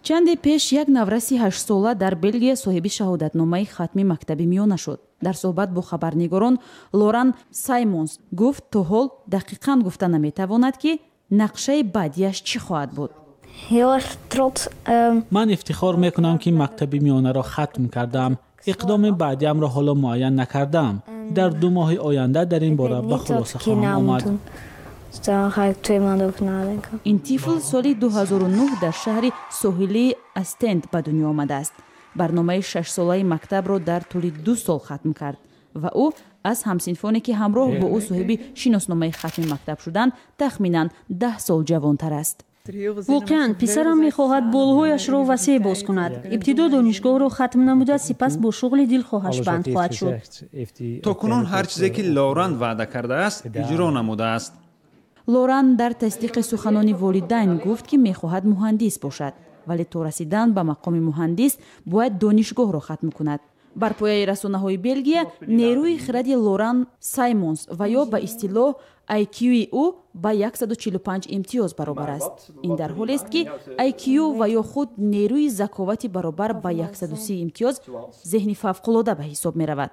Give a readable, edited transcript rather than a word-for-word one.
Чанде пеш як навраси 8-сола дар Белгия соҳиби шаҳодатномаи хатми мактаби миёна шуд. Дар суҳбат бо хабарнигорон Лоран Саймонс гуфт, то ҳол дақиқан гуфта наметавонад, ки нақшаи баъдиаш чӣ хоҳад буд. Ман ифтихор мекунам, ки мактаби миёнаро хатм кардам. Иқдоми баъдиамро ҳоло муайян накардаам. Дар 2 моҳи оянда дар ин бора ба хулоса хоҳам омад. Ин тифл соли 2009 дар шаҳри соҳилии Астенд ба дунё омадааст. Барномаи 6-солаи мактабро дар тӯли 2 сол хатм кард ва ӯ аз ҳамсинфоне, ки ҳамроҳ бо ӯ соҳиби шиносномаи хатми мактаб шуданд, тахминан 10 сол ҷавонтар аст. Воқеан, писарам мехоҳад болҳояшро васеъ боз кунад. Ибтидо донишгоҳро хатм намуда, сипас бо шуғли дилхоҳаш банд хоҳад шуд. То кунун ҳар чизе, ки Лоран ваъда кардааст, иҷро намудааст. Лоран дар тасдиқи суханони волидайн гуфт, ки мехоҳад муҳандис бошад, вале то расидан ба мақоми муҳандис бояд донишгоҳро хатм кунад. Бар пояи расонаҳои Белгия, нерӯи хиради Лоран Саймонс ва ё ба истилоҳ IQ-и ӯ ба 145 имтиёз баробар аст. Ин дар ҳолест, ки IQ ва ё худ нерӯи заковати баробар ба 130 имтиёз зеҳни фавқулода ба ҳисоб меравад.